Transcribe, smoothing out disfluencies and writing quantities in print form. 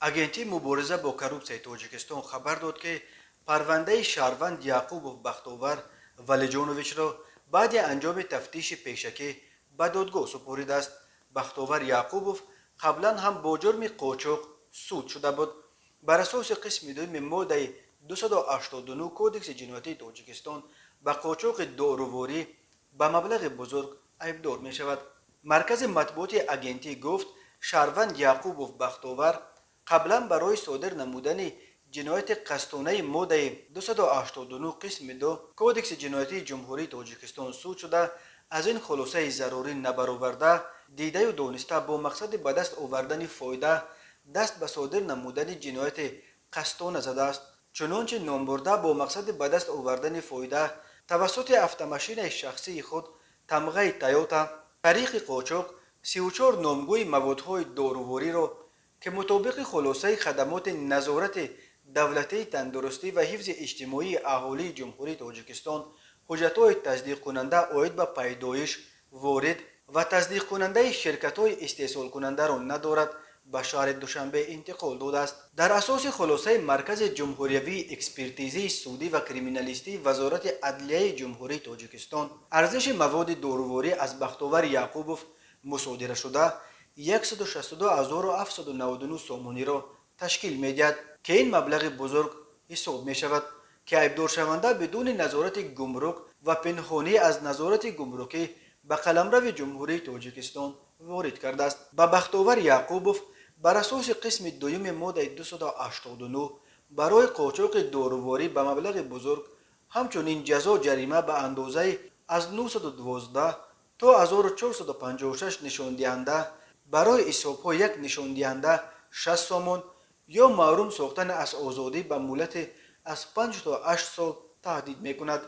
Агентии мубориза бо коррупсияи Тоҷикистон хабар дод, ки парвандаи шаҳрванд Яъқубов Бахтовар Валиҷоновичро баъди анҷоми тафтиши пешакӣ ба додгоҳ супоридааст. Бахтовар Яъқубов қаблан ҳам бо ҷурми қочоқ суд шуда буд. Бар асоси қисми дуюми моддаи 289 Кодекси ҷиноятии Тоҷикистон ба қочоқи доруворӣ ба маблағи бузург айбдор мешавад. Маркази матбуоти агентӣ гуфт, шаҳрванд Яъқубов Бахтовар қаблан барои содир намудани ҷинояти қасдонаи моддаи 289 қисми 2 Кодекси ҷиноятии Ҷумҳурии Тоҷикистон суд шуда, аз ин хулосаи зарурӣ набароварда, дидаю дониста бо мақсади ба даст овардани фоида даст ба содир намудани ҷинояти қасдона задааст. Чунончи номбурда бо мақсади ба даст овардани фоида тавассути автомашинаи шахсии худ тамғаи Тойота тариқи қочоқ 34 номгӯи маводҳои дорувориро, ки мутобиқи хулосаи хадамоти назорати давлатии тандурустӣ ва ҳифзи иҷтимоии аҳолии Ҷумҳурии Тоҷикистон ҳуҷҷатҳои тасдиқкунанда оид ба пайдоиш, ворид ва тасдиқкунандаи ширкатҳои истеҳсолкунандаро надорад, ба шаҳри Душанбе интиқол додааст. Дар асоси хулосаи Маркази ҷумҳуриявии экспертизии судӣ ва криминалистии Вазорати адлияи Ҷумҳурии Тоҷикистон арзиши маводи доруворӣ аз Бахтовар Яъқубов мусодирашуда 162 799 сомониро ташкил медиҳад, ки ин маблағи бузург ҳисоб мешавад, ки айбдоршаванда бидуни назорати гумрук ва пинҳонӣ аз назорати гумрукӣ ба қаламрави Ҷумҳурии Тоҷикистон ворид кардааст. Ба Бахтовар Яъқубов бар асоси қисми дуюми моддаи 289 барои қочоқи доруворӣ ба маблағи бузург ҳамчунин ҷазо ҷарима ба андозаи аз 912 то 1456 нишондиҳанда, барои ҳисобҳо як нишондиҳанда 60 сомон, ё маҳрум сохтан аз озодӣ ба муҳлати аз 5 то 8 сол таҳдид мекунад.